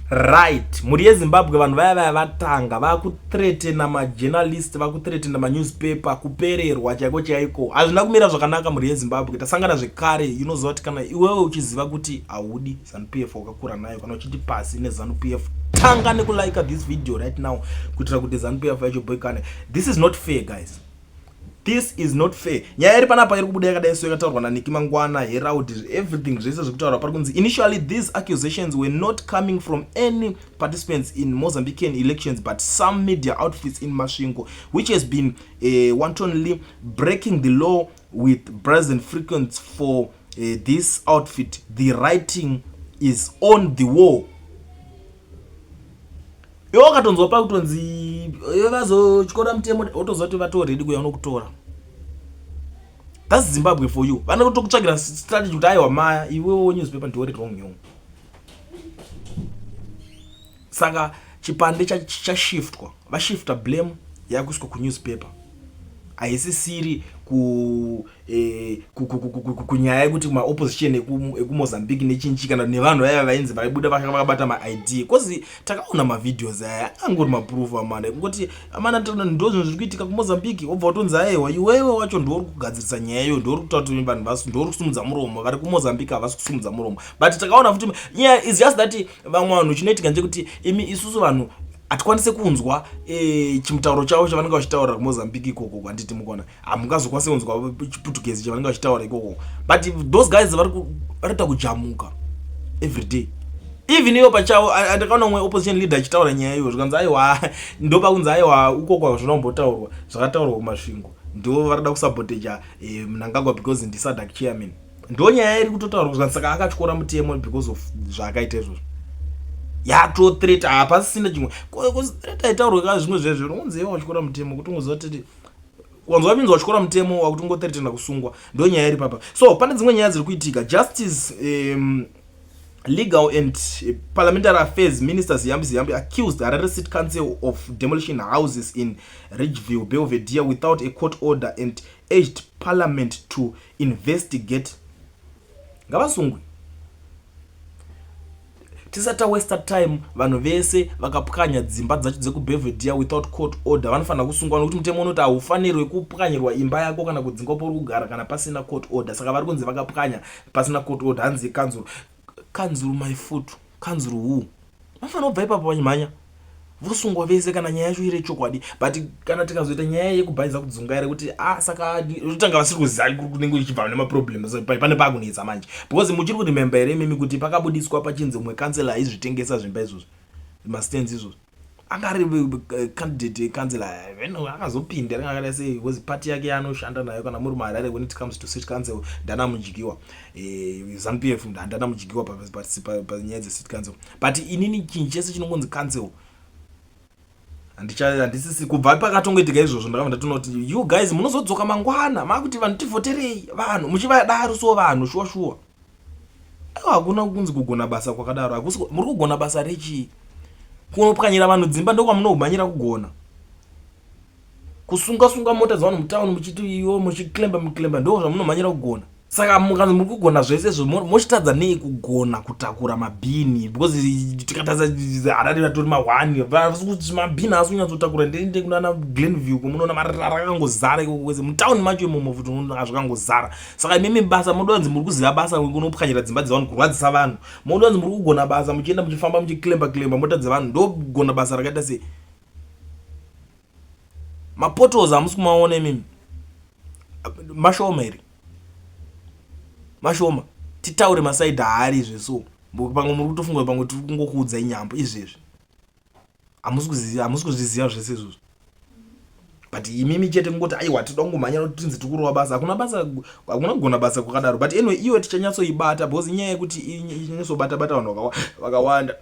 Right, mhuri yeZimbabwe, vanhu vaya vaya vatanga vakuthreatena majournalist, vakuthreatena manewspaper, kupererwa chaiko chaiko. Hazvina kumira zvakanaka, mhuri yeZimbabwe. Tasangana zvekare. Unoziva kuti kana iwewe uchiziva kuti haudi ZANU PF, wakakura nayo, kana uchiti pasi neZANU PF, tanga nekulike this video right now kuitira kuti ZANU PF yacho boikane. This is not fair, guys, this is not fair. Nyaya iri panapa iri kubuda yakadai so, yakataurwa naNiki Mangwana, Herald, everything, zvese zviri kutaurwa. Pari kunzi, "Initially these accusations were not coming from any participants in Mozambican elections, but some media outfits in Masvingo, which has been wantonly breaking the law with brazen frequency. For this outfit, the writing is on the wall." Iwe wakatonzwa pakutonzi vazotyora mutemo, wotoziva kuti vatoredi kuya unokutora. That's Zimbabwe for you. Vane kutokutsvagira strategy kuti aiwa, maya iwewo newspaper ndiwe wrong yo. Saka chipande chashiftwa, vashifta blame yakuiswa kunewspaper, haisisiri kunyaya yekuti maopposition ekuMozambique nechinchi kana nevanhu vaiva vainzi vaibuda vakabata maID, because takaona mavideos aya, angori maproof amana ekungoti amana ndo zvinhu zviri kuitika kuMozambique. Wobva watonzi aiwa, iwewe wacho ndouri kugadzirisa nyaya iyoyo, ndouri kutaura kuti vanhu ndouri kusumudza muromo, vari kuMozambique havasi kusumudza muromo. But takaona futi nyaya is just that vamwe vanhu, chinoitika ndechekuti imi isusu vanhu hatikwanisi kunzwa chimutauro chavo chavanenge vachitaura kuMozambique ikoko. Kwanditi mukona hamungazokwanisi kunzwa chiPutukezi chavanenge vachitaura ikoko, but those guys vari kuita kujamuka every day. Even ivo pachavo, ndakaona umwe opposition leader achitaura nyaya iyo, zvikanzi aiwa, ndopakunzi aiwa, ukoko hazvina kumbotaurwa, zvakataurwa kuMasvingo, ndo varida kusaboteja Mnangagwa because ndiSADC chairman. Ndo nyaya iri kutotaurwa, zvikanzi saka akatyora mutemo because of zvaakaita izvozvo. Yato threat, hapasisina chimwe threat aitaurwa ka. Zvimwe zvezvo unonzi iwe watyora mutemo, kutongoziva kuti wanzwa wapinzwa watyora mutemo, wakutongothreatena kusungwa. Ndo nyaya iri papa. So pane dzimwe nyaya dziri kuitika. Justice, Legal and Parliamentary Affairs Minister Ziyambi Ziyambi accused Harare City Council of demolition houses in Ridgeville, Belvedere without a court order and urged Parliament to investigate. Ngavasungwe, tisati tawaster time. Vanhu vese vakapwanya dzimba dzacho dzekuBelvedere without court order vanofanira kusungwa, nokuti mutemo unoti haufanirwe kupwanyirwa imba yako kana kudzingwa pauri kugara kana pasina court order. Saka vari kunzi vakapwanya pasina court order. Hanzi kanzuru, kanzuru my foot, kanzuru who? Vanofanira kubva ipapo vachimhanya, vosungwa vese kana nyaya yacho iri chokwadi. But kana tikazoita nyaya yekubhaidza kudzungaira kuti a ah, saka totanga vasiri kuziva kunenge ichibva nemaproblems, pane pakunetsa manje, because muchiri kuremember here imimi kuti pakabudiswa pachinzi umwe kansela aizvitengesa zvimba izvozvo, mastands izvozvo, anga ari candidate councillor, akazopinda ringakada sei, because party yake yaanoshanda nayo, kana muri muHarare, when it comes to city council, ndana Mudyiwa, ZANU PF, ndana Mudyiwa panyaya dzecity council. But inini chinhu chese chinongonzi council handisisi. Kubva pakatongoitika izvozvo, ndakabva ndatoona kuti you guys munozodzoka mangwana makuti vanhu tivhoterei, vanhu muchivadaro. So vanhu shuwa shuwa, aiwa, hakuna kunzi kugona basa kwakadaro. Hakusi muri kugona basa rechii? Kunopwanyira vanhu dzimba ndokwamunomhanyira kugona, kusunga sunga mota dzevanhu mutauni muchiti iwo muchiklemba muklemba, ndo zvamunomhanyira kugona. Saka mukanzi muri kugona zvese izvo, mochitadza nei kugona kutakura mabhini? Because tikatarisa Harare vatori mahwani, kuti mabhini haasi kunyatsotakura. Ndende kunana Glenview kumunoona marara akangozara ikoko kwese, mutauni macho imomo futi unoona zvakangozara. Saka imimi basa modanzi muri kuziva basa kunopwanyira dzimba dzevanhu, kurwadzisa vanhu, modanzi muri kugona basa muchienda muchifamba muchiklemba klemba mota dzevanhu. Ndogona basa rakaita sei? Mapotholes hamusi kumaona imimi, mashoma here? Mashoma. Titaure masaidhi aari izve. So pamwe muri kutofunga pamwe tiri kungokuudzai nyambo izvezvi, hamusi kuzviziva zvese izvozvo. But imimi chete kungoti aiwa, tinoda kungomhanya kuti tinzi tiri kurova basa. Hakuna basa, hakuna kugona basa kwakadaro. But anyway, iwe tichanyatsoibata because inyaya yekuti inyatsobata bata vanhu vakawanda.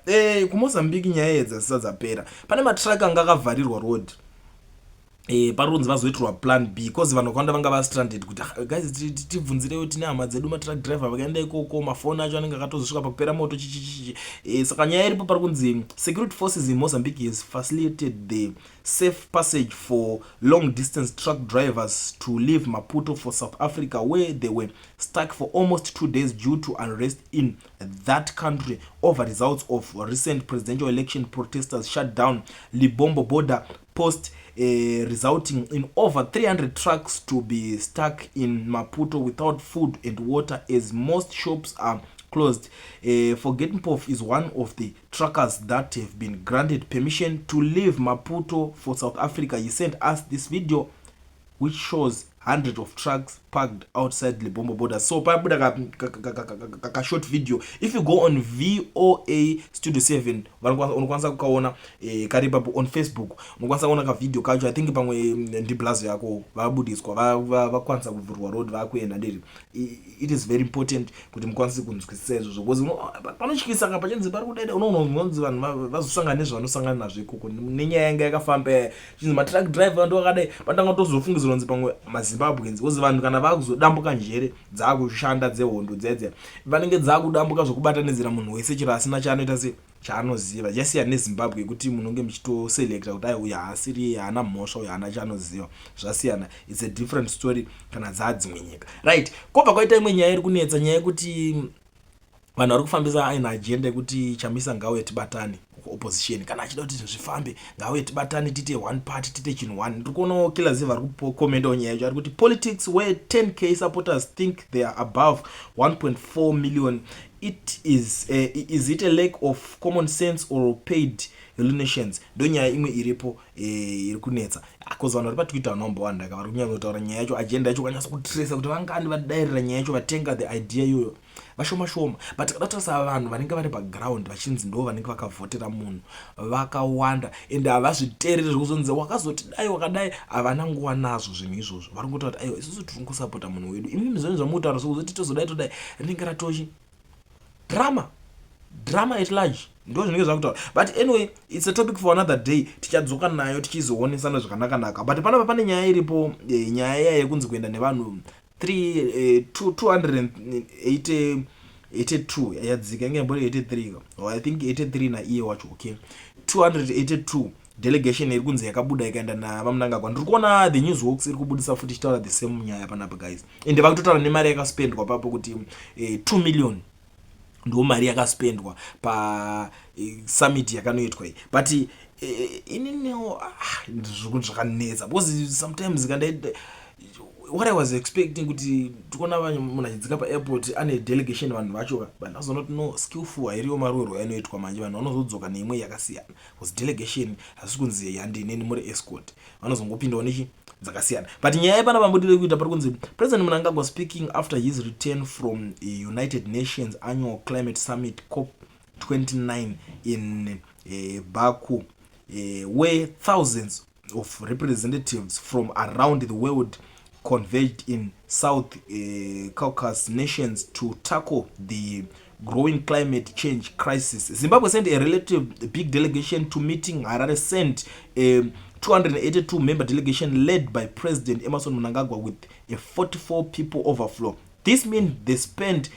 KuMozambique nyaya yedza zisa dzapera, pane matraka anga akavharirwa road. Pari kunzi vazoitirwa plan B because vanhu vakawanda vanga vastranded kuti, "Ah, guys, tibvunzirewo, tine hama dzedu matruck driver vakaenda ikoko, mafoni acho anenge akatozosvika pakupera moto chichichichi." Saka nyaya iripo, pari kunzi security forces in Mozambique has facilitated the safe passage for long distance truck drivers to leave Maputo for South Africa, where they were stuck for almost 2 days due to unrest in that country over results of recent presidential election. Protesters shut down Libombo border post, resulting in over 300 trucks to be stuck in Maputo without food and water, as most shops are closed. Forget Mpofu is one of the truckers that have been granted permission to leave Maputo for South Africa. He sent us this video, which shows hundreds of trucks parked outside Lebombo border. So pabuda ka short video. If you go on VOA Studio 7, unokwanisa kukaona kari ipapo on Facebook. Unokwanisa kuona kavideo kacho. I think pamwe ndiblazo yako vabudiswa, vakwanisa kuvhurwa road, vakuenda ndiri. It is very important kuti mukwanise kunzwisisa izvozvo because panotyisa ka pachinzi pari kudaida. Unoona unonzi vanhu vazosangana nezvavanosangana nazvo ikoko nenyaya yanga yakafamba, chinzi matruck driver ndo akadai. Pandanga tozofungidzirwa kunzi pamwe maZimbabweans, because vanhu kana vakuzodambuka njere dzakushanda dzehondo dzedze, vanenge dzakudambuka zvokubatanidzira munhu wese chero asina chaanoita, se chaanoziva. Chasiyana neZimbabwe yekuti munonge muchitoselecta kuti ai, uyu haasiri, haana mhosva, uyu haana chaanoziva. Zvasiyana, it's a different story kana dzaa dzimwe nyika, right? Kwobva kwaita imwe nyaya iri kunetsa, nyaya yekuti vanhu vari kufambisa aina agenda yekuti Chamisa ngauye tibatane kuopposition. Kana achida kuti zvinhu zvifambe, ngauye tibatane, tiite one party, tiite chinhu one. Ndiri kuonawo Killer vari kukomentawo nyaya yacho. Ari kuti, "Politics where 10K supporters think they are above 1.4 million, it is it a lack of common sense or paid hallucinations?" Ndo nyaya imwe iripo iri kunetsa, because vanhu vari paTwitter vanombowanda vari kunyatsotaura nyaya yacho. Agenda yacho ukanyatsa kutresa kuti vangani vadairira nyaya yacho, vatenga the idea iyoyo, vashoma shoma. But kada kutarisa vanhu vanenge vari paground vachinzi ndo vanenge vakavhotera munhu, vakawanda, ende havazviteereri zvekuzonzi wakazoti dai wakadai. Havana nguva nazvo zvinhu izvozvo. Vari kungotaura kuti aiwa, isusu tiri kungosapota munhu wedu, imimi zvinhu zvamutaura sokuzoti tozodai todai, rinenge ratochi drama, drama at large. Ndo zvinenge zvakutaura. But anyway, it's a topic for another day. Tichadzoka nayo tichizoonesana zvakanakanaka. But panapa pane nyaya iripo, nyaya iya yekunzi kuenda nevanhu 282, yadzika, inge imbori 83, or I think 83 naiye wacho. Okay, 282 delegation iri kunzi yakabuda ikaenda navaMnangagwa. Ndiri kuona The News Works iri kubudisa futi ichitaura the same nyaya panapa, guys, ende vakutotaura nemari yakaspendwa papo kuti 2 million ndo mari yakaspendwa pasummit yakanoitwa iyi. But ininiwo zvakanetsa because sometimes kanda what I was expecting kuti tikuona munhu achidzika paairport ane delegation, vanhu vacho, but ndazoona kuti no, skillful hairiyo maroorwo ainoitwa manje. Vanhu vanozodzoka neimwe yakasiyana because delegation hasi kunzi handineni muri escort, vanozongopindawo nechi dzakasiyana. But nyaya yepana pambudire kuita, pari kunzi President Mnangagwa, speaking after his return from United Nations annual climate summit COP 29 in Baku, where thousands of representatives from around the world converged in South Caucasus nations to tackle the growing climate change crisis. Zimbabwe sent a relative big delegation to meeting. Harare sent a 282 member delegation led by President Emmerson Mnangagwa with a 44 people overflow. This means they spent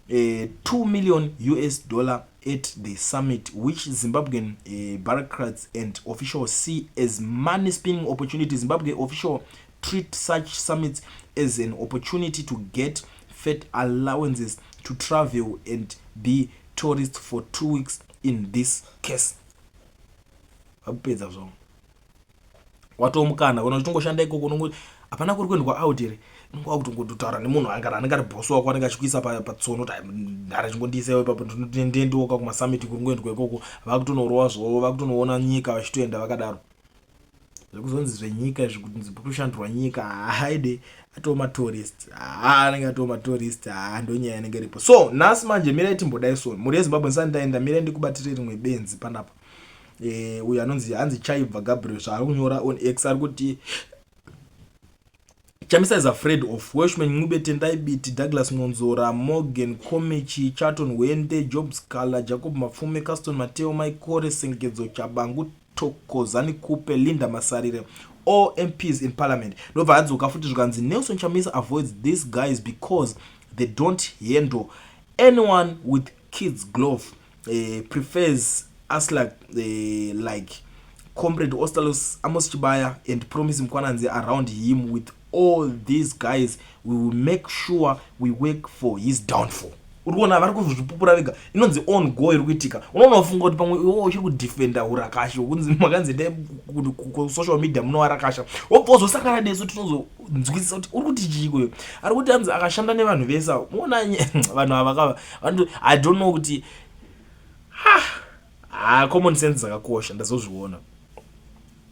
2 million US dollar at the summit, which Zimbabwean bureaucrats and officials see as money spinning opportunity. Zimbabwe official treat such summits as an opportunity to get fat allowances to travel and be tourists for 2 weeks in this case. Vakupedza zvavo, watomukana kana uchingoshanda ikoko, unongoti hapana kuri kuendwa out here, unonga kutongototaura nemunhu angara anenge ari bosi wako, anenge achikuisa patsono kuti ndara chingondiisaiwo ipapo, ndiendewoka kumasummit kuri kungoendwa ikoko. Vakutonorova zvavo, vakutonoona nyika vachitoenda vakadaro. Zvekuzonzi zvenyika izvi kunzi kushandurwa nyika, haide, atoo matourist, haa, anenge atoo matourist. Haa, ndonyaya inenge iripo. So nhasi manje mirai timbodai. So mhuri yeZimbabwe, ndisati ndaenda, mirai ndikubatire rimwe benzi panapa. Uyu anonzi hanzi Chaibva Gabriel. Zvaari kunyora on X, ari kuti Chamisa is afraid of Welshman Ncube, Tendai Biti, Douglas Mwonzora, Morgan Komichi, Charlton Hwende, Job Sikhala, Jacob Mafume, Caston Mateyo, Maikore, Sengezo Tshabangu, Thokozani Khupe, Linda Masarire. All MPs in parliament. Ndobva adzoka futi, zvikanzi, "Nelson Chamisa avoids these guys because they don't handle anyone with kids glove, prefers us like Comrade Ostallos, Amos Chibaya and Promise Mkwananzi around him. With all these guys, we will make sure we work for his downfall." Uri kuona vari kuzvipupura vega. Inonzi own goal iri kuitika. Unoona kufunga kuti pamwe iwo uchiri kudefenda urakashi hwekunzi makanzi ndai kusocial media munovarakasha, wobva wazosangana nesu, tinozonzwisisa kuti uri kuti chiiko. Iyo ari kuti anzi akashanda nevanhu vese ava. Muona vanhu ava kava, I don't know kuti ha, common sense dzakakosha. Ndazozviona,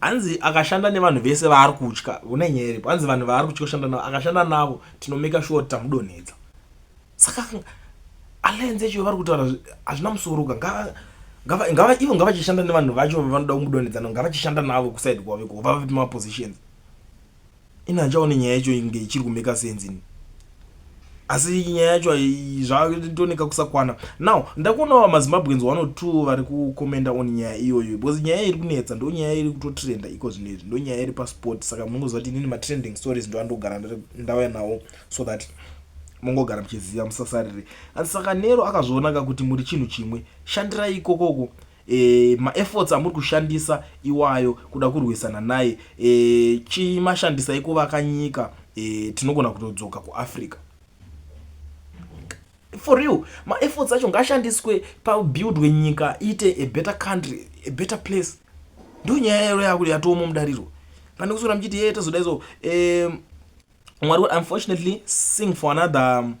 hanzi akashanda nevanhu vese vaari kutya. Una nyaya iripo, hanzi vanhu vaari kutya kushanda navo, akashanda navo, tinomake sure tamudonhedza. Saka alliance yacho vari kutaura hazvina musoro ka. Ivo ngavachishanda nevanhu vacho vanoda kumudonhedza, ngavachishanda navo kuside kwavo iko, vavape mapositions. Ini handichaone nyaya yacho inge ichiri kumake sense ini, asi nyaya yacho zvatoneka kusakwana. Now ndakuonawo maZimbabweans one or two vari kucommenta on nyaya iyoyo, because nyaya iri kunetsa, ndo nyaya iri kutotrenda iko zvinezvi, ndo nyaya iri paspot. Saka munongoziva kuti inini matrending stories ndo andogara ndauya nawo, so that mungogara muchiziva, musasarire. Asi saka Nero akazvionaka kuti muri chinhu chimwe, shandirai ikokoko. Maefforts amuri kushandisa iwayo kuda kurwisana naye, chimashandisai kuvaka nyika. Tinogona kutodzoka kuAfrica for real. Maefforts acho ngashandiswe pabuildwe nyika, iite a better country, a better place. Ndo nyaya yaro yakuti yatomo mudariro, pane kuswera muchiti ye tazodai. So Mwari, unfortunately sing for another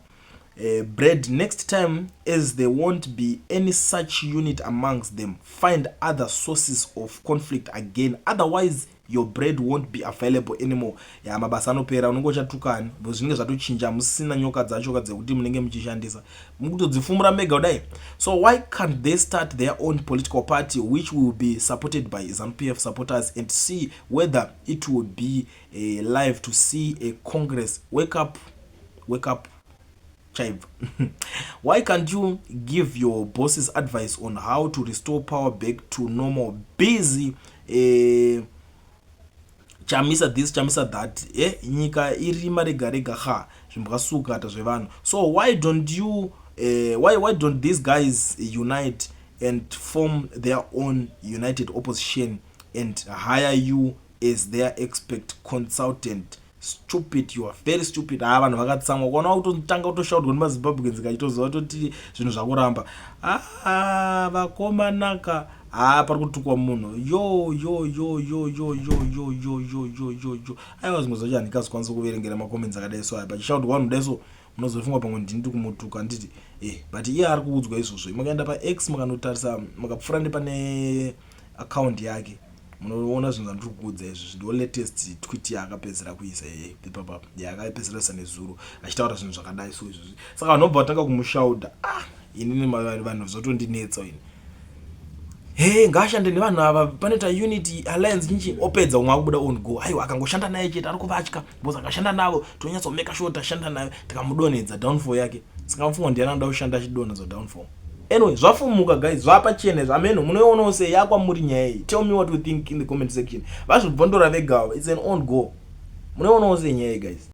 bread next time, as there won't be any such unit amongst them. Find other sources of conflict again, otherwise your bread won't be available anymore. Ya, mabasa anopera, unenge uchatukani because zvinenge zvatochinja, musina nyoka dzacho ka dzekuti munenge muchishandisa, mukutodzifumura mega kudai. So why can't they start their own political party which will be supported by ZANU PF supporters and see whether it will be live to see a congress? Wake up, wake up, Chive. Why can't you give your bosses advice on how to restore power back to normal? Busy Chamisa this, Chamisa that. Nyika irima rega rega ha, zvimbwasukata zvevanhu. So why don't you why don't these guys unite and form their own united opposition and hire you as their expert consultant? Stupid, you are very stupid. Ha, vanhu vakatsamwa kuona kutotanga kutoshaudwa nemaZimbabweans, kachitoziva toti zvinhu zvakuramba. Ah, vakomanaka, ha, pari kutukwa munhu. Yo yo yo yo yo yo yo yo yo yo yo yo, aiwa, zvimwe zvacho handingazokwanisa kuverengera macomments akadai. So apa chishaudwa vanhu dai, so munozofunga pamwe ndini ndiri kumutuka, nditi but iye ari kuudzwa izvozvo. Mukaenda paX, mukanotarisa, mukapfuura nepane account yake, munoona zvinhu zvandiri kuudza izvi. Ndo latest tweet yaakapedzera kuisa ipapa, yaakapedzera kuisa nezuro, achitaura zvinhu zvakadai. So izvozvi saka vanhu vobva vatanga kumushaudha. Ah, inini vanhu zvotondinetsa ini. He, ngaashande nevanhu ava, panoita unity, alliance, chinchi. Opedza, umwe akubuda own goal. Aiwa, akangoshanda naye chete, ari kuvatya because akashanda navo, tonyatsomake sure tashanda naye, tikamudonhedza, downfall yake. Saka mufunga ndiani anoda kushanda achidonhedzwa downfall? Anyway, zvafumuka guys, zvapachena zvameno. Munoionawo sei? Yakwamuri nyaya iyi. Tell me what you think in the comment section. Vazvibvondora vegawo, it's an own goal. Munoionawo sei nyaya iyi, guys?